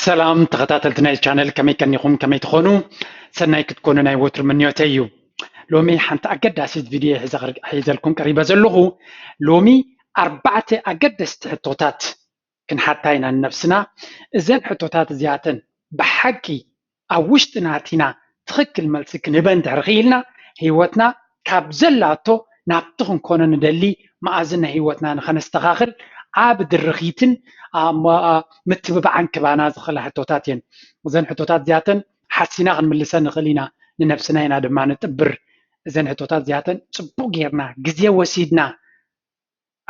ሰላም ተኸታተልቲ ናይ ቻነል፣ ከመይ ቀኒኹም? ከመይ ትኾኑ? ሰናይ ክትኮኑ ናይ ወትሩ ምንዮተይ እዩ። ሎሚ ሓንቲ ኣገዳሲት ቪድዮ ሒዘ-፣ ሒዘልኩም ቀሪበ ዘለኹ። ሎሚ ኣርባዕተ ኣገደስቲ ሕቶታት ክንሓታ ኢና ንነብስና። እዘን ሕቶታት እዚኣተን ብሓቂ ኣብ ውሽጥና ኣቲና ትኽክል መልሲ ክንህበን ድሕሪ ክኢልና፣ ህይወትና ካብ ዘላቶ ናብቲ ክንኮኖ ንደሊ መኣዝን ናይ ህይወትና ንኸነስተኻኽል ዓቢ ድርኺትን፣ ኣ፣ ሞ-፣ ኣ፣ ምትብባዕን ክባና ዝኽእላ ሕቶታት እየን። እዘን ሕቶታት እዚኣተን ሓሲና ክንምልሰን ንኽእል ኢና፣ ንነብስና ኢና ድማ ንጥብር። እዘን ሕቶታት እዚኣተን ጽቡቕ ጌርና ግዜ ወሲድና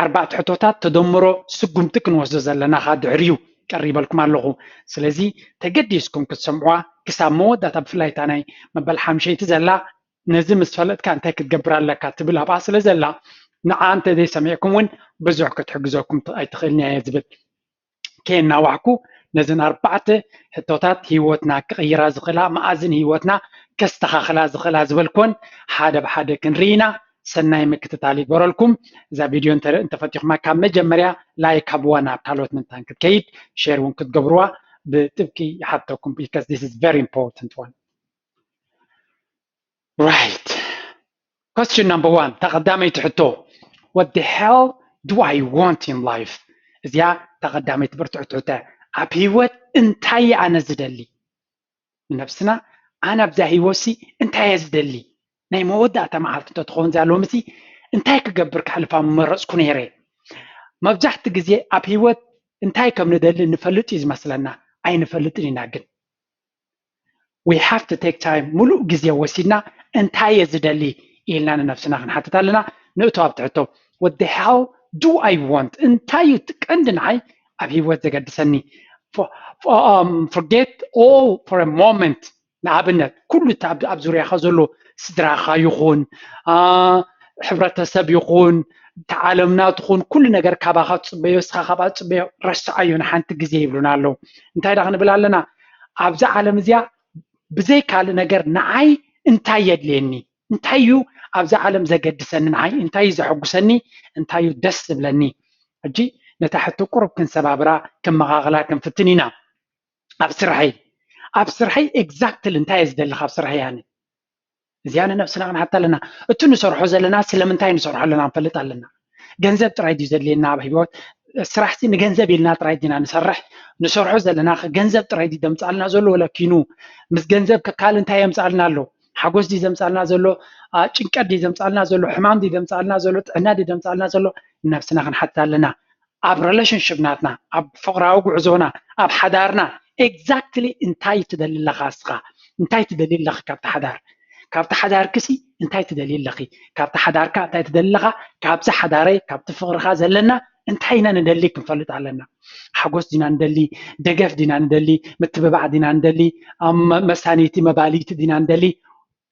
ኣርባዕተ ሕቶታት ተደምሮ ስጉምቲ ክንወስዶ ዘለና ኸኣ ድሕሪኡ ቀሪበልኩም ኣለኹ። ስለዚ ተገዲስኩም ክትሰምዑዋ ክሳብ መወዳእታ፣ ብፍላይ እታ ናይ መበል ሓምሸይቲ ዘላ፣ ነዚ ምስ ፈለጥካ እንታይ ክትገብር ኣለካ ትብል ኣብኣ ስለ ዘላ፣ ንዓ እንተ ዘይሰሚዕኩም እውን ብዙሕ ክትሕግዘኩም ት-፣ ኣይትኽእልን እያ እየ ዝብል። ከየናዋሕኩ ነዘን ኣርባዕተ ሕቶታት ህይወትና ክቕይራ ዝኽእላ፣ መኣዝን ህይወትና ከስተኻኽላ ዝኽእላ ዝበልኩወን ሓደ ብሓደ ክንርኢ ኢና። ሰናይ ምክትታል ይግበረልኩም። እዛ ቪድዮ እንተ-፣ እንተፈቲኹማ ካብ መጀመርያ ላይክ ሃብዋ፣ ናብ ካልኦት ምንታን ክትከይድ ሼር እውን ክትገብርዋ ብጥብቂ ይሓተኩም፣ because this is very important one። Right. Question number one፣ ተቐዳመይቲ ሕቶ፣ what the hell do I want in life? እዚኣ ተቐዳመይቲ ብርትዕቲ ሕቶ እያ። ኣብ ህይወት እንታይ እየ ኣነ ዝደሊ? ንነብስና፣ ኣነ ኣብዛ ህይወትሲ እንታይ እየ ዝደሊ? ናይ መወዳእታ መዓልቲ እንተትኸውን እዛ ሎምሲ እንታይ ክገብር ከሕልፋ ምመረጽኩ ነይረ? መብዛሕትኡ ግዜ ኣብ ህይወት እንታይ ከም ንደሊ ንፈልጥ እዩ ዝመስለና፣ ኣይንፈልጥን ኢና። ግን we have to take time፣ ሙሉእ ግዜ ወሲድና እንታይ እየ ዝደሊ ኢልና ንነብስና ክንሓትት ኣለና። ንእቶ ኣብቲ ሕቶ፣ what the hell do I want? እንታይ እዩ እቲ ቀንዲ ንዓይ ኣብ ህይወት ዘገድሰኒ? For-፣ for-፣ um, forget all for a moment። ንኣብነት ኩሉ እቲ ኣብ፣ ኣብ ዙርያኻ ዘሎ ስድራኻ ይኹን፣ ኣ፣ ሕብረተሰብ ይኹን፣ እቲ ዓለምና ትኹን፣ ኩሉ ነገር ካባኻ ትጽበዮ፣ እስኻ ካብኣ ትጽበዮ፣ ረስዓዮ ንሓንቲ ግዜ ይብሉና ኣለዉ። እንታይ ደኣ ክንብል ኣለና? ኣብዛ ዓለም እዚኣ ብዘይ ካልእ ነገር ንዓይ እንታይ የድልየኒ? እንታይ እዩ ኣብዛ ዓለም ዘገድሰኒ ንዓይ? እንታይ እዩ ዘሐጉሰኒ? እንታይ እዩ ደስ ዝብለኒ? ሕጂ ነታ ሕቶ ቁሩብ ክንሰባብራ፣ ክንመቓቕላ ክንፍትን ኢና። ኣብ ስርሐይ፣ ኣብ ስርሐይ exactly እንታይ እየ ዝደሊ ካብ ስርሐይ ኣነ? እዚኣ ንነብስና ክንሓታ ኣለና። እቲ ንሰርሖ ዘለና ስለምንታይ ንሰርሖ ኣለና ክንፈልጥ ኣለና። ገንዘብ ጥራይ ድዩ ዘድልየና ኣብ ህይወት? ስራሕሲ ንገንዘብ ኢልና ጥራይ ዲና ንሰርሕ? ንሰርሖ ዘለና ኸ ገንዘብ ጥራይ ድዩ ዘምጽኣልና ዘሎ ወላ ኪኑ? ምስ ገንዘብ ከካል እንታይ የምጽኣልና ኣሎ? ሓጎስ ድዩ ዘምጽኣልና ዘሎ? ኣ፣ ጭንቀት ድዩ ዘምጽኣልና ዘሎ? ሕማም ድዩ ዘምጽኣልና ዘሎ? ጥዕና ድዩ ዘምጽኣልና ዘሎ? ንነብስና ክንሓትት ኣለና። ኣብ ሪሌሽንሽፕ ናትና፣ ኣብ ፍቕራዊ ጉዕዞና፣ ኣብ ሓዳርና exactly እንታይ ትደሊ ኣለኻ እስኻ? እንታይ ትደሊ ኣለኺ ካብቲ ሓዳር? ካብቲ ሓዳርክሲ እንታይ ትደሊ ኣለኺ? ካብቲ ሓዳርካ እንታይ ትደሊ ኣለኻ? ካብዚ ሓዳረይ፣ ካብቲ ፍቕርኻ ዘለና እንታይ ኢና ንደሊ ክንፈልጥ ኣለና። ሓጎስ ዲና ንደሊ? ደገፍ ዲና ንደሊ? ምትብባዕ ዲና ንደሊ? ኣብ መ-፣ መሳኒይቲ መባልይቲ ዲና ንደሊ?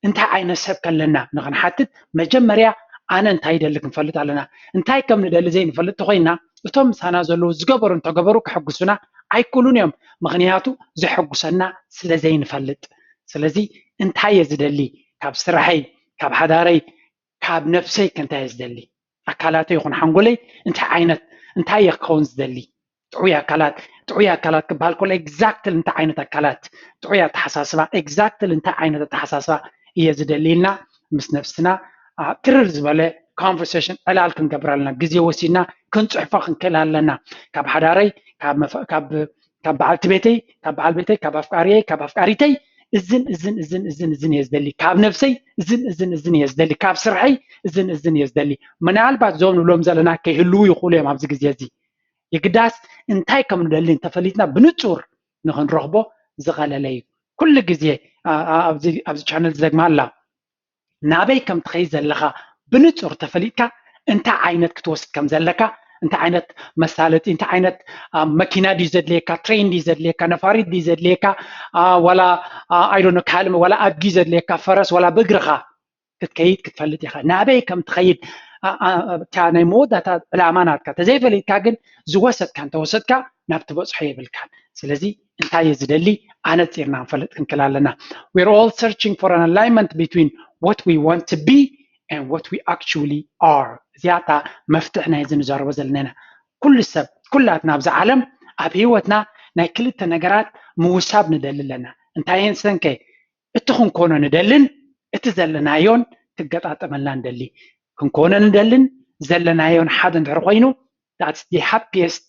እንታይ ዓይነት ሰብ ከለና ንኽንሓትት መጀመርያ ኣነ እንታይ ይደሊ ክንፈልጥ ኣለና። እንታይ ከም ንደሊ ዘይንፈልጥ ተኾይና፣ እቶም ምሳና ዘለዉ ዝገበሩ እንተገበሩ ከሐጉሱና ኣይክእሉን እዮም። ምኽንያቱ ዘሐጉሰና ስለ ዘይንፈልጥ። ስለዚ እንታይ እየ ዝደሊ? ካብ ስራሐይ፣ ካብ ሓዳረይ፣ ካብ ነብሰይ ከ እንታይ እየ ዝደሊ? ኣካላተይ ይኹን ሓንጎለይ እንታይ ዓይነት፣ እንታይ እየ ክኸውን ዝደሊ? ጥዑይ ኣካላት፣ ጥዑይ ኣካላት ክበሃል ከሎ exactly እንታይ ዓይነት ኣካላት፣ ጥዑይ ኣተሓሳስባ exactly እንታይ ዓይነት ኣተሓሳስባ እየ ዝደሊ ኢልና ምስ ነብስና፣ ኣ፣ ትርር ዝበለ ኮንቨርሴሽን፣ ዕላል ክንገብር ኣለና። ግዜ ወሲድና ክንጽሕፎ ክንክእል ኣለና። ካብ ሓዳረይ፣ ካብ መፈ-፣ ካብ፣ ካብ በዓልቲ ቤተይ፣ ካብ በዓል ቤተይ፣ ካብ ኣፍቃሪየይ፣ ካብ ኣፍቃሪተይ፣ እዝን፣ እዝን፣ እዝን፣ እዝን፣ እዝን እየ ዝደሊ። ካብ ነብሰይ፣ እዝን፣ እዝን፣ እዝን እየ ዝደሊ። ካብ ስርሐይ፣ እዝን፣ እዝን እየ ዝደሊ። ምናልባት እዞም ንብሎም ዘለና ከይህልዉ ይኽእሉ እዮም ኣብዚ ግዜ እዚ። የግዳስ እንታይ ከም ንደሊ እንተፈሊጥና ብንጹር ንኽንረኽቦ ዝቐለለ እዩ። ኩሉ ግዜ፣ ኣ-፣ ኣ-፣ ኣብዚ፣ ኣብዚ ቻነል ዝደግማ ኣላ። ናበይ ከም ትኸይድ ዘለኻ ብንጹር ተፈሊጥካ፣ እንታይ ዓይነት ክትወስድ ከም ዘለካ፣ እንታይ ዓይነት መሳለጢ፣ እንታይ ዓይነት፣ ኣ፣ መኪና ድዩ ዘድልየካ፣ ትሬን ድዩ ዘድልየካ፣ ነፋሪት ድዩ ዘድልየካ፣ ኣ፣ ዋላ፣ ኣ፣ I don't know፣ ካልእ፣ ዋላ ኣድጊ ዘድልየካ፣ ፈረስ፣ ዋላ ብእግርኻ ክትከይድ ክትፈልጥ ኢኻ። ናበይ ከም ትኸይድ፣ ኣ-፣ ኣ-፣ እታ ናይ መወዳእታ ዕላማ ናትካ ተዘይፈሊጥካ ግን ዝወሰድካ እንተወሰድካ ናብ ትበጽሖ የብልካን። ስለዚ እንታይ እየ ዝደሊ ኣነጺርና ክንፈልጥ ክንክእል ኣለና። We're all searching for an alignment between what we want to be and what we actually are። እዚኣ እታ መፍትሕ ናይ እዚ ንዛረቦ ዘለና ኢና። ኩሉ ሰብ፣ ኩላትና ኣብዚ ዓለም ኣብ ህይወትና ናይ ክልተ ነገራት ምውሳብ ንደሊ ኣለና። እንታይ እየን ሰንከ? እቲ ክንኮኖ ንደልን እቲ ዘለናዮን ክገጣጠመልና ንደሊ። ክንኮኖ ንደልን ዘለናዮን ሓደ እንድሕር ኮይኑ that's the happiest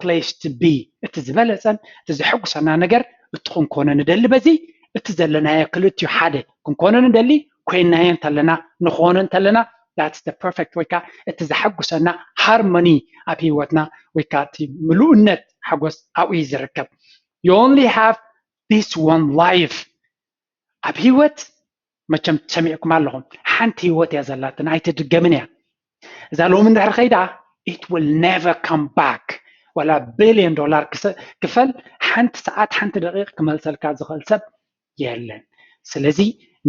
place to be። እቲ ዝበለፀን እቲ ዘሐጉሰና ነገር እቲ ክንኮኖ ንደሊ። በዚ እቲ ዘለናዮ ክልቲኡ ሓደ ክንኮኖ ንደሊ ኮይናዮ እንተለና ንኾኖ እንተለና that's the perfect ወይ ከዓ እቲ ዘሐጉሰና ሃርሞኒ ኣብ ህይወትና ወይ ከዓ እቲ ምሉእነት ሓጎስ ኣብኡ እዩ ዝርከብ። You only have this one life። ኣብ ህይወት መቸም ሰሚዕኩም ኣለኹም፣ ሓንቲ ህይወት እያ ዘላትና፣ ኣይትድገምን እያ። እዛ ሎሚ እንድሕር ከይዳ it will never come back። ዋላ ቢልዮን ዶላር ክፈል፣ ሓንቲ ሰዓት ሓንቲ ደቂቕ ክመልሰልካ ዝኽእል ሰብ የለን። ስለዚ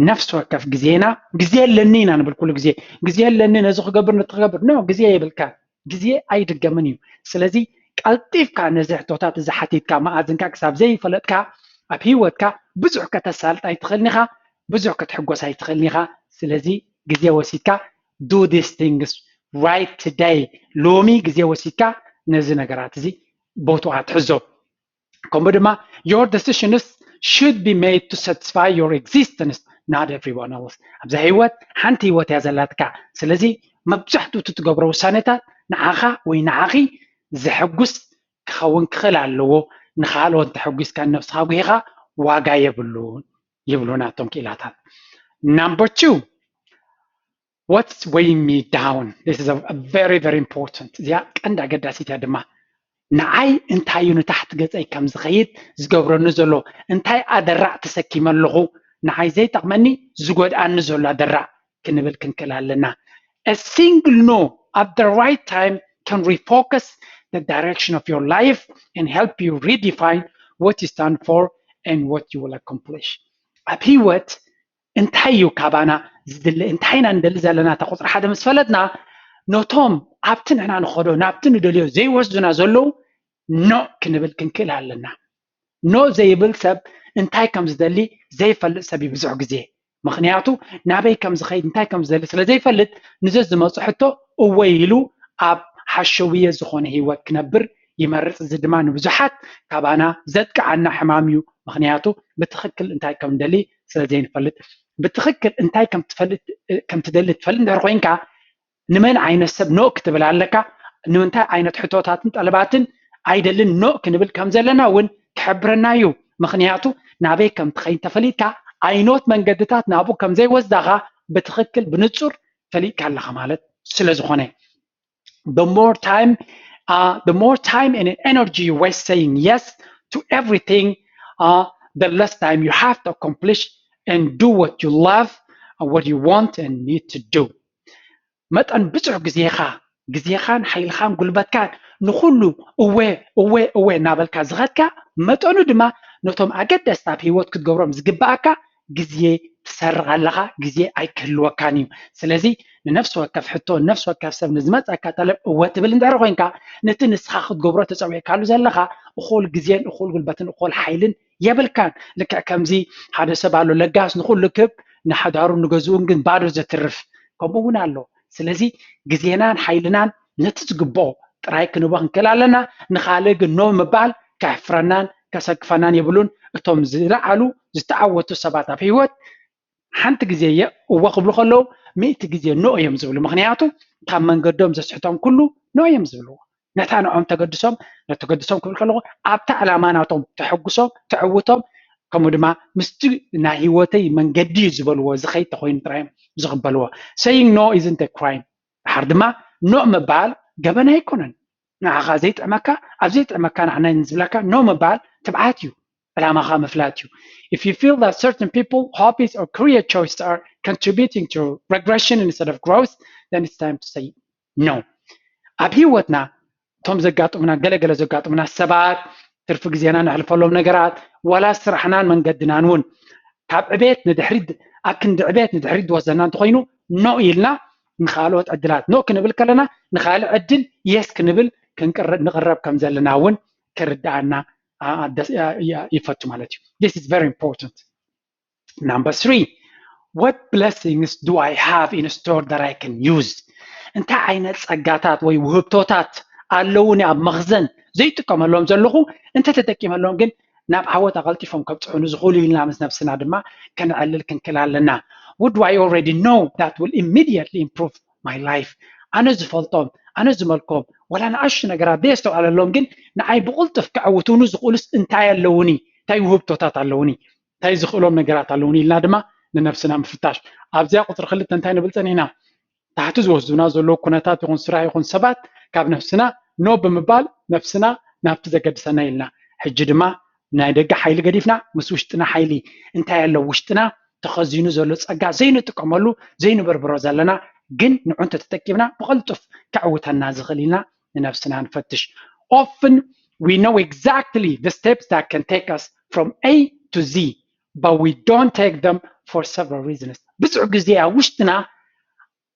ነፍሲ ወከፍ ግዜና፣ ግዜ ኣለኒ ኢና ንብል ኩሉ ግዜ፣ ግዜ ኣለኒ ነዚ ክገብር ነቲ ክገብር፣ ኖ፣ ግዜ የብልካ። ግዜ ኣይድገምን እዩ። ስለዚ ቀልጢፍካ ነዚ ሕቶታት እዚ ሓቲትካ መኣዝንካ ክሳብ ዘይፈለጥካ ኣብ ህይወትካ ብዙሕ ከተሳልጥ ኣይትኽእልን ኢኻ፣ ብዙሕ ክትሕጎስ ኣይትኽእልን ኢኻ። ስለዚ ግዜ ወሲድካ do these things right today። ሎሚ ግዜ ወሲድካ ነዚ ነገራት እዚ ቦትኡ ኣትሕዞ። ከምኡ ድማ your decisions should be made to satisfy your existence, not everyone else። ኣብዛ ህይወት ሓንቲ ህይወት እያ ዘላትካ። ስለዚ መብዛሕትኡ እቲ ትገብሮ ውሳኔታት ንዓኻ ወይ ንዓኺ ዘሐጉስ ክኸውን ክኽእል ኣለዎ። ንኻልኦት እንተሐጒስካ ንነብስኻ ጉሂኻ ዋጋ የብሉን ይብሉና እቶም ክኢላታት። Number two, what's weighing me down? This is a, a very, very important. እዚኣ ቀንዲ ኣገዳሲት እያ ድማ። ንዓይ እንታይ እዩ ንታሕቲ ገጸይ ከም ዝኸይድ ዝገብረኒ ዘሎ? እንታይ ኣደራዕ ተሰኪመ ኣለኹ? ንዓይ ዘይጠቕመኒ ዝጎድኣኒ ዘሎ ኣደራዕ ክንብል ክንክእል ኣለና። A single no at the right time can refocus the direction of your life and help you redefine what you stand for and what you will accomplish. ኣብ ህይወት እንታይ እዩ ካባና ዝድለ፣ እንታይ ኢና ንደሊ ዘለና? እታ ቁፅሪ ሓደ ምስ ፈለጥና ነቶም ኣብቲ ንሕና ንኸዶ ናብቲ ንደልዮ ዘይወስዱና ዘለዉ ኖ ክንብል ክንክእል ኣለና። ኖ ዘይብል ሰብ እንታይ ከም ዝደሊ ዘይፈልጥ ሰብ እዩ ብዙሕ ግዜ። ምኽንያቱ ናበይ ከም ዝኸይድ እንታይ ከም ዝደሊ ስለ ዘይፈልጥ ንዘ ዝመፁ ሕቶ እወ ኢሉ ኣብ ሓሸውየ ዝኾነ ህይወት ክነብር ይመርፅ። እዚ ድማ ንብዙሓት ካባና ዘጥቅዓና ሕማም እዩ። ምኽንያቱ ብትኽክል እንታይ ከም ንደሊ ስለ ዘይንፈልጥ። ብትኽክል እንታይ ከም ትፈልጥ ከም ትደሊ ትፈልጥ እንድሕር ኮይንካ ንመን ዓይነት ሰብ ኖእ ክትብል ኣለካ? ንምንታይ ዓይነት ሕቶታትን ጠለባትን ኣይደልን ኖእ ክንብል ከም ዘለና እውን ክሕብረና እዩ። ምኽንያቱ ናበይ ከም ትኸይድ ተፈሊጥካ ኣይኖት መንገድታት ናብኡ ከም ዘይወስዳኻ ብትኽክል ብንጹር ፈሊጥካ ኣለኻ ማለት ስለ ዝኾነ። The more time, uh, the more time and energy you waste saying yes to everything, uh, the less time you have to accomplish and do what you love, uh, what you want and need to do. መጠን ብዙሕ ግዜኻ ግዜኻን ሓይልኻን ጉልበትካን ንኹሉ እወ እወ እወ እናበልካ ዝኸድካ መጠኑ ድማ ነቶም ኣገደስቲ ኣብ ህይወት ክትገብሮም ዝግብኣካ ግዜ ትሰርቕ ኣለኻ። ግዜ ኣይክህልወካን እዩ። ስለዚ ንነፍሲ ወከፍ ሕቶ ንነፍሲ ወከፍ ሰብ ንዝመፀካ ጠለብ እወ ትብል እንድሕር ኮይንካ ነቲ ንስኻ ክትገብሮ ተፀዊዕካሉ ዘለኻ እኹል ግዜን እኹል ጉልበትን እኹል ሓይልን የብልካን። ልክዕ ከምዚ ሓደ ሰብ ኣሎ ለጋስ ንኹሉ ክብ ንሓዳሩን ንገዝኡን ግን ባዶ ዘትርፍ ከምኡ እውን ኣሎ። ስለዚ ግዜናን ሓይልናን ነቲ ዝግብኦ ጥራይ ክንቦ ክንክእል ኣለና። ንኻልእ ግን ኖ ምባል ከሕፍረናን ከሰክፈናን የብሉን። እቶም ዝለዓሉ ዝተዓወቱ ሰባት ኣብ ህይወት ሓንቲ ግዜ እወ ክብሉ ከለዉ ሚእቲ ግዜ ኖ እዮም ዝብሉ። ምኽንያቱ ካብ መንገዶም ዘስሕቶም ኩሉ ኖ እዮም ዝብልዎ። ነታ ንዖም ተገድሶም ነተገድሶም ክብል ከለኹ ኣብታ ዕላማ ናቶም ተሐጉሶም ተዕውቶም ከምኡ ድማ ምስቲ ናይ ህይወተይ መንገዲ እዩ ዝበልዎ ዝኸይድ ተኮይኑ ጥራይ እዮም ዝቕበልዎ። Saying no isn't a crime። ድሓር ድማ ኖ ምባል ገበን ኣይኮነን። ንዓኻ ዘይጥዕመካ ኣብ ዘይጥዕመካ ንዓና ንዝብለካ ኖ ምባል ትብዓት እዩ። ዕላማኻ ምፍላጥ እዩ። If you feel that certain people, hobbies or career choices are contributing to regression instead of growth, then it's time to say no. ኣብ ህይወትና እቶም ዘጋጥሙና ገለገለ ዘጋጥሙና ሰባት ትርፊ ግዜና ነሕልፈሎም ነገራት ዋላ ስራሕናን መንገድናን እውን ካብ ዕቤት ንድሕሪት ኣብ ክንዲ ዕቤት ንድሕሪት ዝወስደና እንተኮይኑ ኖ ኢልና ንካልኦት ዕድላት ኖ ክንብል ከለና ንካልእ ዕድል የስ ክንብል ክንቅረ- ንቅረብ ከም ዘለና እውን ክርድኣና ኣ- ኣ- ደ- ያ- ያ- ይፈቱ ማለት እዩ። This is very important. Number three, what blessings do I have in store that I can use? እንታይ ዓይነት ጸጋታት ወይ ውህብቶታት ኣለውኒ ኣብ መኽዘን ዘይጥቀመሎም ዘለኹ እንተተጠቂመሎም ግን ናብ ዓወት ኣቐልጢፎም ከብፅሑኒ ዝኽእሉ ኢልና ምስ ነብስና ድማ ከነዕልል ክንክል ኣለና። What do I already know that will immediately improve my life? ኣነ ዝፈልጦም ኣነ ዝመልኮም ዋላ ንኣሹ ነገራት ዘየስተውዓለሎም ግን ንዓይ ብቕልጡፍ ከዕውቱኒ ዝኽእሉስ እንታይ ኣለውኒ እንታይ ውህብቶታት ኣለውኒ እንታይ ዝኽእሎም ነገራት ኣለውኒ ኢልና ድማ ንነብስና ምፍታሽ ኣብዚኣ ቁፅሪ ክልተ እንታይ ንብል ፀኒሕና ታሕቲ ዝወስዱና ዘለዉ ኩነታት ይኹን ስራሕ ይኹን ሰባት ካብ ነፍስና ኖ ብምባል ነፍስና ናብቲ ዘገድሰና ኢልና ሕጂ ድማ ናይ ደገ ሓይሊ ገዲፍና ምስ ውሽጥና ሓይሊ እንታይ ኣሎ ውሽጥና ተኸዚኑ ዘሎ ፀጋ ዘይንጥቀመሉ ዘይንበርብሮ ዘለና ግን ንዑ እንተተጠቂምና ብቐልጡፍ ከዕውተና ዝኽእል ኢልና ንነፍስና ንፈትሽ often we know exactly the steps that can take us from A to Z but we don't take them for several reasons ብዙሕ ግዜ ኣብ ውሽጥና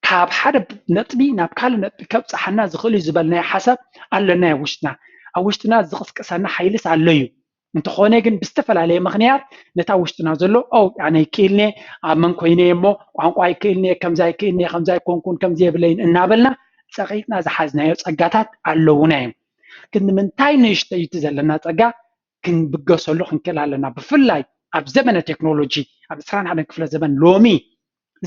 ካብ ሓደ ነጥቢ ናብ ካልእ ነጥቢ ከብፅሓና ዝኽእል እዩ ዝበልናዮ ሓሳብ ኣለናዮ ውሽጥና ኣብ ውሽጥና ዝቕስቅሰና ሓይልስ ኣሎ እዩ እንተኾነ ግን ብዝተፈላለየ ምኽንያት ነታ ውሽጥና ዘሎ ኦ ኣነ ይክእልኒ ኣብ መን ኮይነ እሞ ቋንቋ ይክእልኒ ከምዛ ይክእልኒ ከምዛ ይኮንኩን ከምዚ የብለይን እናበልና ፀቂጥና ዝሓዝናዮ ፀጋታት ኣለውና እዮም ግን ንምንታይ ንእሽተይቲ ዘለና ፀጋ ክንብገሰሉ ክንክእል ኣለና ብፍላይ ኣብ ዘመነ ቴክኖሎጂ ኣብ ዕስራን ሓደን ክፍለ ዘመን ሎሚ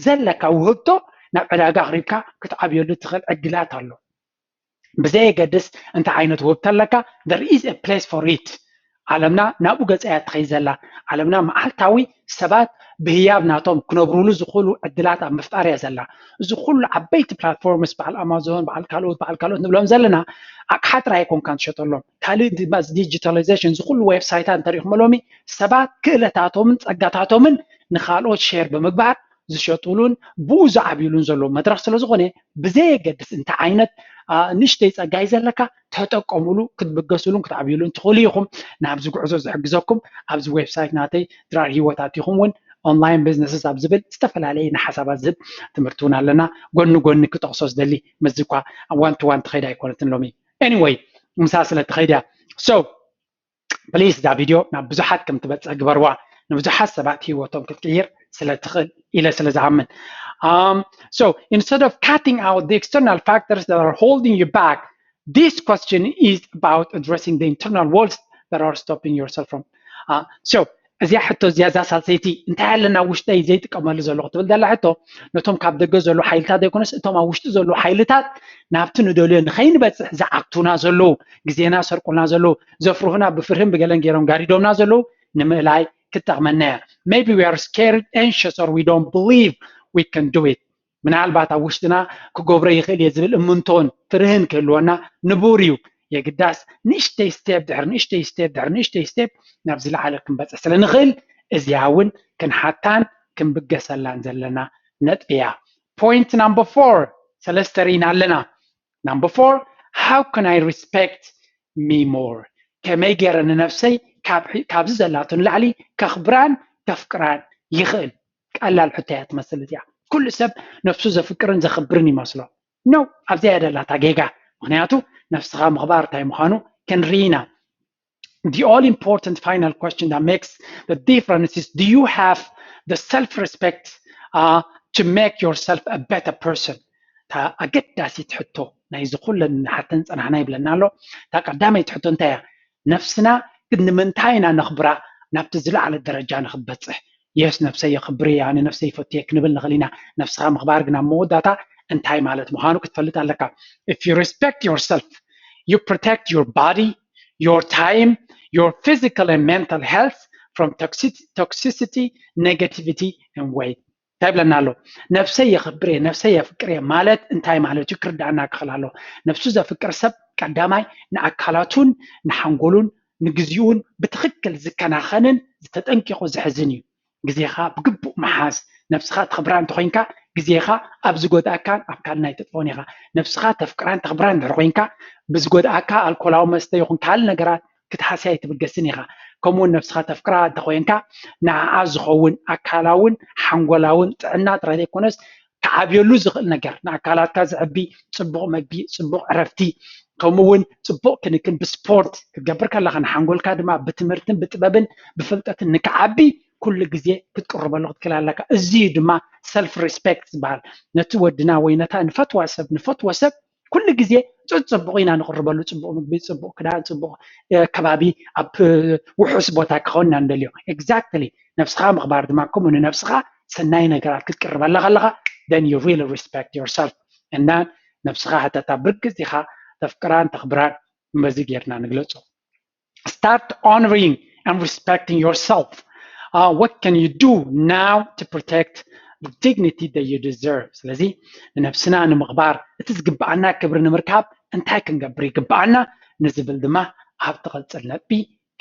ዘለካ ውህብቶ ናብ ዕዳጋ ኣቕሪብካ ክትዓብየሉ ትኽእል ዕድላት ኣሎ ብዘየገድስ እንታይ ዓይነት ውህብቶ ኣለካ there is a place for it ዓለምና ናብኡ ገፃ እያ ትኸይ ዘላ ዓለምና መዓልታዊ ሰባት ብህያብ ናቶም ክነብሩሉ ዝኽእሉ ዕድላት ኣብ ምፍጣር እያ ዘላ እዚ ኩሉ ዓበይቲ platforms በዓል ኣማዞን በዓል ካልኦት በዓል ካልኦት ንብሎም ዘለና ኣቕሓ ጥራይ ኣይኮንካን ትሸጠሎም ካልእ ድማ digitalization እዚ ኩሉ website ኣ እንተሪእኹም ሎሚ ሰባት ክእለታቶምን ፀጋታቶምን ንካልኦት share ብምግባር ዝሸጥሉን ብኡ ዝዓብዩሉን ዘለዉ መድረኽ ስለ ዝኾነ ብዘየገድስ እንታይ ዓይነት ንእሽተይ ፀጋይ ዘለካ ተጠቀሙሉ ክትብገስሉን ክትዓብዩሉን ትኽእሉ ኢኹም ናብዚ ጉዕዞ ዝሕግዘኩም ኣብዚ website ናተይ ድራር ህይወታት ኢኹም እውን online businesses ኣብ ዝብል ዝተፈላለየ ንሓሳባት ዝህብ ትምህርቲ እውን ኣለና ጎኒ ጎኒ ክጠቕሶ ዝደሊ ምስዚ እኳ one to one ትኸይድ ኣይኮነትን ሎሚ anyway ምሳ ስለ ትኸይድ እያ so please እዛ ቪድዮ ናብ ብዙሓት ከም ትበፅሕ ግበርዋ ንብዙሓት ሰባት ህይወቶም ክትቅይር ስለ ትኽእል ኢለ ስለ ዝኣምን um, so instead of cutting out the external factors that are holding you back this question is about addressing the internal walls that are stopping yourself from uh, so እዚኣ ሕቶ እዚኣ እዛ ሳልሰይቲ እንታይ ኣለና ውሽጠይ ዘይጥቀመሉ ዘለኹ ትብል ዘላ ሕቶ ነቶም ካብ ደገ ዘለዉ ሓይልታት ዘይኮነስ እቶም ኣብ ውሽጢ ዘለዉ ሓይልታት ናብቲ ንደልዮ ንኸይንበፅሕ ዝዓግቱና ዘለዉ ግዜና ሰርቁልና ዘለዉ ዘፍርሁና ብፍርህን ብገለን ገይሮም ጋሪዶምና ዘለዉ ንምእላይ ክትጠቕመና እያ maybe we are scared anxious or we don't believe we can do it ምናልባት ኣብ ውሽጥና ክገብሮ ይኽእል እየ ዝብል እምንቶን ፍርህን ክህልወና ንቡር እዩ የግዳስ ንእሽተይ step ድሕሪ ንእሽተይ step ድሕሪ ንእሽተይ step ናብ ዝለዓለ ክንበፅሕ ስለ ንኽእል እዚኣ እውን ክንሓታን ክንብገሰላን ዘለና ነጥቢ እያ point number four ሰለስተ ርኢና ኣለና number four how can I respect me more ከመይ ገይረ ንነፍሰይ ካብዚ ዘላቶ ንላዕሊ ከኽብራን ከፍቅራን ይኽእል ቀላል ሕቶ እያ ትመስል እዚኣ ኩሉ ሰብ ነፍሱ ዘፍቅርን ዘኽብርን ይመስሎ ነው ኣብዚኣ እያ ደላታ ጌጋ ምክንያቱ ነፍስኻ ምኽባር እንታይ ምዃኑ ክንርኢ ኢና the all important final question that makes the difference is do you have the self respect uh, to make yourself a better person እታ ኣገዳሲት ሕቶ ናይዚ ኩለን ንሓተን ፀናሕና ይብለና ኣሎ እታ ቀዳመይቲ ሕቶ እንታይ እያ ነፍስና ግን ንምንታይ ኢና ነኽብራ ናብቲ ዝለዓለ ደረጃ ንኽበፅሕ የስ ነፍሰይ የኽብር እየ ኣነ ነፍሰይ ይፈቱ እየ ክንብል ንኽእል ኢና ነፍስኻ ምኽባር ግን ኣብ መወዳእታ እንታይ ማለት ምዃኑ ክትፈልጥ ኣለካ if you respect yourself you protect your body your time your physical and mental health from toxicity, toxicity negativity and weight እንታይ ይብለና ኣሎ ነፍሰይ የኽብር እየ ነፍሰይ የፍቅር እየ ማለት እንታይ ማለት እዩ ክርዳእና ክኽእል ኣሎ ነፍሱ ዘፍቅር ሰብ ቀዳማይ ንኣካላቱን ንሓንጎሉን ንግዚኡን ብትኽክል ዝከናኸንን ዝተጠንቂቑ ዝሕዝን እዩ ግዜኻ ብግቡእ መሓዝ ነብስኻ ተኽብራ እንተኾይንካ ግዜኻ ኣብ ዝጎድኣካን ኣብ ካልናይ ትጥፎን ኢኻ ነብስኻ ተፍቅራ እንተኽብራ እንድሕር ኮይንካ ብዝጎድኣካ ኣልኮላዊ መስተ ይኹን ካልእ ነገራት ክትሃስያ ኣይትብገስን ኢኻ ከምኡውን ነብስኻ ተፍቅራ እንተኾይንካ ንዓኣ ዝኸውን ኣካላውን ሓንጎላውን ጥዕና ጥራይ ዘይኮነስ ክዓብየሉ ዝኽእል ነገር ንኣካላትካ ዘዕቢ ፅቡቕ መግቢ ፅቡቅ ዕረፍቲ ከምኡ እውን ፅቡቅ ክንክን ብስፖርት ክትገብር ከለካ ንሓንጎልካ ድማ ብትምህርትን ብጥበብን ብፍልጠትን ንክዓቢ ኩሉ ግዜ ክትቅርበሉ ክትክእል ኣለካ እዚ እዩ ድማ ሰልፍ ሪስፔክት ዝበሃል ነቲ ወድና ወይ ነታ ንፈትዋ ሰብ ንፈትዎ ሰብ ኩሉ ግዜ ጽቡቕ ኢና ንቕርበሉ፣ ጽቡቕ ምግቢ፣ ጽቡቕ ክዳን፣ ጽቡቕ ከባቢ፣ ኣብ ውሑስ ቦታ ክኸውን ኢና ንደልዮ። Exactly። ነብስኻ ምኽባር ድማ ከምኡ ንነብስኻ ሰናይ ነገራት ክትቅርበላ ከለኻ then you really respect yourself እና ነብስኻ ሕተታ ብርግጽ ኢኻ ተፍቅራን ተኽብራን። በዚ ጌርና ንግለጾ። Start honoring and respecting yourself. Uh, what can you do now to protect the dignity that you deserve? ስለዚ ንነብስና ንምኽባር እቲ ዝግብኣና ክብሪ ንምርካብ እንታይ ክንገብር ይግብኣና ንዝብል ድማ ኣብ ትቐጽል ነጥቢ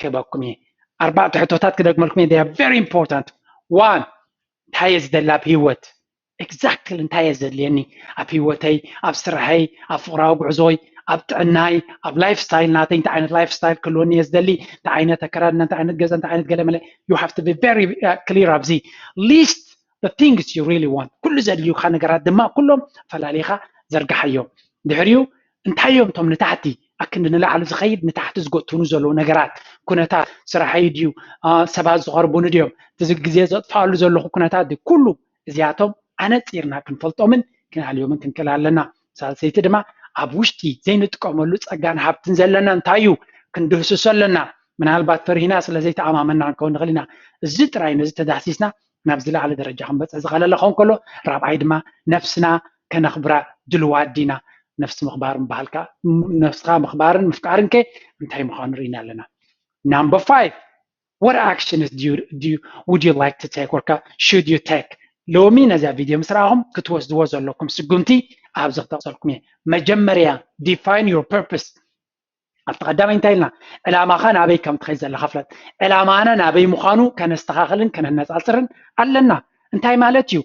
ክህበኩም እየ። ኣርባዕተ ሕቶታት ክደግመልኩም እየ። They are very important. One፣ እንታይ እየ ዝደሊ ኣብ ህይወት? Exactly እንታይ እየ ዘድልየኒ ኣብ ህይወተይ፣ ኣብ ስራሐይ፣ ኣብ ፍቕራዊ ጉዕዞይ፣ ኣብ ጥዕናይ፣ ኣብ ላይፍ ስታይል ናተይ? እንታይ ዓይነት ላይፍ ስታይል ክህልወኒ እየ ዝደሊ? እንታይ ዓይነት ኣከዳድና፣ እንታይ ዓይነት ገዛ፣ እንታይ ዓይነት ገለመለ? You have to be very clear ኣብዚ። List the things you really want። ኩሉ ዘድልዩካ ነገራት ድማ ኩሎም ፈላሊኻ ዘርግሓዮም። ድሕሪኡ እንታይ እዮም እቶም ንታሕቲ ኣክንዲ ንላዕሊ ዝኸይድ ንታሕቲ ዝጎትኑ ዘለዉ ነገራት? ኩነታት ስራሐይ ድዩ? ሰባት ዝቐርቡኒ ድዮም? እቲ ግዜ ዘጥፋሉ ዘለኹ ኩነታት ድዩ? ኩሉ እዚኣቶም ኣነፂርና ክንፈልጦምን ክንኣልዮምን ክንክእል ኣለና። ሳልሰይቲ ድማ ኣብ ውሽጢ ዘይንጥቀመሉ ፀጋን ሃብትን ዘለና እንታይ እዩ? ክንድህስሶ ኣለና። ምናልባት ፈሪህና ስለ ዘይተኣማመና ክንከውን ንኽእል ኢና። እዚ ጥራይ ነዚ ተዳህሲስና ናብ ዝለዓለ ደረጃ ክንበፅሕ ዝኸለለ ክኸውን ከሎ፣ ራብዓይ ድማ ነፍስና ከነኽብራ ድልዋት ዲና? ነፍሲ ምኽባር ምበሃልካ ነፍስኻ ምኽባርን ምፍቃርን ከ እንታይ ምዃኑ ርኢና ኣለና። Number five, what actions do you, do you, would you like to take or should you take? ሎሚ ነዚኣ ቪድዮ ምስ ረኣኹም ክትወስድዎ ዘለኩም ስጉምቲ ኣብዚ ክጠቕሰልኩም እየ። መጀመርያ define your purpose። ኣብቲ ቀዳማይ እንታይ ኢልና? ዕላማኻ ናበይ ከም ትኸይድ ዘለኻ ፍለጥ። ዕላማና ናበይ ምዃኑ ከነስተኻኽልን ከነነፃፅርን ኣለና። እንታይ ማለት እዩ?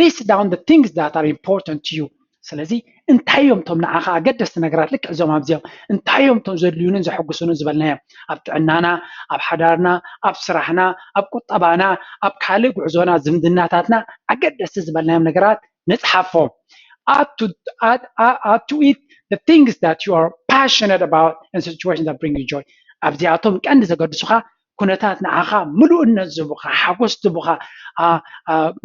List down the things that are important to you። ስለዚ እንታይ እዮም እቶም ንዓኻ ኣገደስቲ ነገራት? ልክዕ እዞም ኣብዚኦም እንታይ እዮም እቶም ዘድልዩንን ዘሐጉሱንን ዝበልናዮም? ኣብ ጥዕናና፣ ኣብ ሓዳርና፣ ኣብ ስራሕና፣ ኣብ ቁጠባና፣ ኣብ ካልእ ጉዕዞና፣ ዝምድናታትና ኣገደስቲ ዝበልናዮም ነገራት ንፅሓፎም። Add to, add, add to it the things that you are passionate about and situations that bring you joy። ኣብዚኣቶም ቀንዲ ዘገድሱኻ ኩነታት ንዓኻ ምሉእነት ዝህቡኻ፣ ሓጎስ ዝህቡኻ፣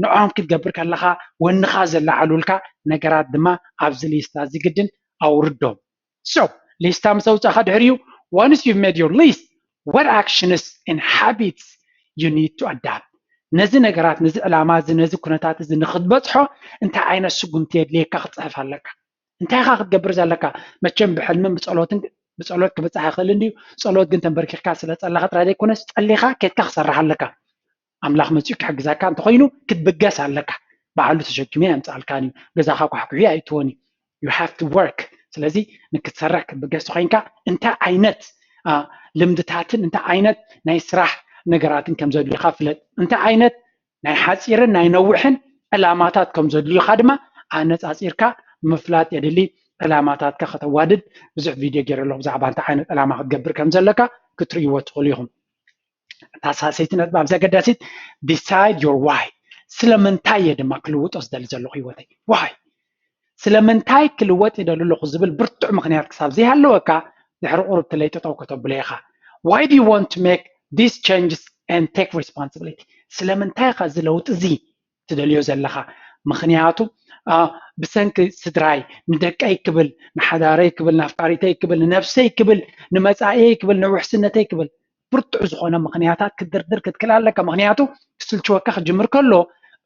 ንዖም ክትገብር ከለኻ ወንኻ ዘለዓሉልካ ነገራት ድማ ኣብዚ ሊስታ እዚ ግድን ኣውርዶም። So ሊስታ ምስ ኣውፃእኻ ድሕሪኡ once you've made your list, what actions and habits you need to adapt? ነዚ ነገራት፣ ነዚ ዕላማ እዚ፣ ነዚ ኩነታት እዚ ንክትበፅሖ እንታይ ዓይነት ስጉምቲ የድልየካ ክትፅሕፍ ኣለካ። እንታይ ኢኻ ክትገብር ዘለካ? መቸም ብሕልምን ብፀሎትን፣ ብፀሎት ክብፃሕ ይኽእል እንድዩ። ፀሎት ግን ተንበርኪኽካ ስለ ፀለኻ ጥራይ ዘይኮነስ ፀሊኻ ኬድካ ክሰርሕ ኣለካ። ኣምላኽ መፂኡ ክሕግዘካ እንተኾይኑ ክትብገስ ኣለካ። ባዕሉ ተሸኪሙ ኣየምፅኣልካን እዩ። ገዛኻ ኳሕኩሒ ኣይእትዎን እዩ። You have to work። ስለዚ ንክትሰርሕ ክትብገስ ተኾይንካ እንታይ ዓይነት ልምድታትን እንታይ ዓይነት ናይ ስራሕ ነገራትን ከም ዘድልዩካ ፍለጥ። እንታይ ዓይነት ናይ ሓፂርን ናይ ነዊሕን ዕላማታት ከም ዘድልዩካ ድማ ኣነፃፂርካ ምፍላጥ የድሊ። ዕላማታትካ ከተዋድድ ብዙሕ ቪድዮ ገይረ ኣለኹ ብዛዕባ እንታይ ዓይነት ዕላማ ክትገብር ከም ዘለካ ክትርእይዎ ትኽእሉ ኢኹም። እታ ሳልሰይቲ ነጥቢ ኣብዚ ኣገዳሲት decide your why። ስለምንታይ እየ ድማ ክልውጦ ዝደሊ ዘለኹ ህይወተይ? Why? ስለምንታይ ክልወጥ ይደሊ ኣለኹ ዝብል ብርቱዕ ምኽንያት ክሳብ ዘይሃለወካ ድሕሪ ቁሩብ ትለይ ጠጠው ከተብሎ ኢኻ። Why do you want to make these changes and take responsibility? ስለምንታይ ኢኻ እዚ ለውጢ እዚ ትደልዮ ዘለኻ? ምኽንያቱ ብሰንኪ ስድራይ፣ ንደቀይ ክብል፣ ንሓዳረይ ክብል፣ ንኣፍቃሪተይ ክብል፣ ንነብሰይ ክብል፣ ንመፃእየይ ክብል፣ ንውሕስነተይ ክብል ብርቱዕ ዝኾነ ምኽንያታት ክትድርድር ክትክእል ኣለካ። ምኽንያቱ ክስልችወካ ክጅምር ከሎ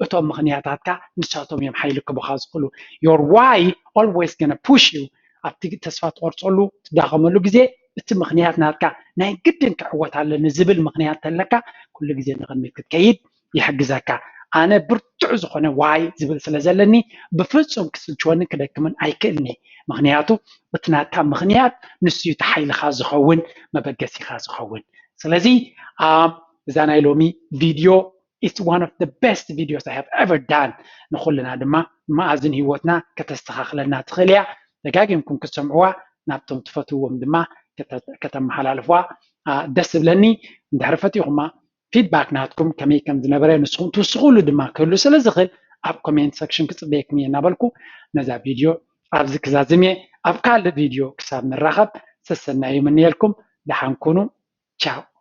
እቶም ምኽንያታትካ ንሳቶም እዮም ሓይሊ ክቡኻ ዝኽእሉ። Your why always gonna push you ኣብቲ ተስፋ ትቆርፀሉ ትዳኸመሉ ግዜ እቲ ምኽንያት ናትካ ናይ ግድን ክዕወት ኣለኒ ዝብል ምኽንያት ተለካ ኩሉ ግዜ ንቕድሚት ክትከይድ ይሕግዘካ። ኣነ ብርቱዕ ዝኾነ ዋይ ዝብል ስለ ዘለኒ ብፍፁም ክስልችወንን ክደክምን ኣይክእልኒ። ምኽንያቱ እቲ ናትካ ምኽንያት ንሱ እዩ እቲ ሓይልኻ ዝኸውን መበገሲኻ ዝኸውን። ስለዚ እዛ ናይ ሎሚ ቪድዮ it's one of the best videos I have ever done። ንኹልና ድማ መኣዝን ህይወትና ከተስተኻኽለና ትኽእል እያ። ደጋጊምኩም ክትሰምዕዋ ናብቶም ትፈትውዎም ድማ ከተመሓላልፍዋ ደስ ዝብለኒ። እንድሕሪ ፈቲኹማ ፊድባክ ናትኩም ከመይ ከም ዝነበረ ንስኹም ትውስኹሉ ድማ ክህሉ ስለ ዝኽእል ኣብ ኮሜንት ሰክሽን ክፅበየኩም እየ እናበልኩ ነዛ ቪድዮ ኣብዚ ክዛዝም እየ። ኣብ ካልእ ቪድዮ ክሳብ ንራኸብ ሰሰናዩ ምንየልኩም። ደሓን ኩኑ። ቻው።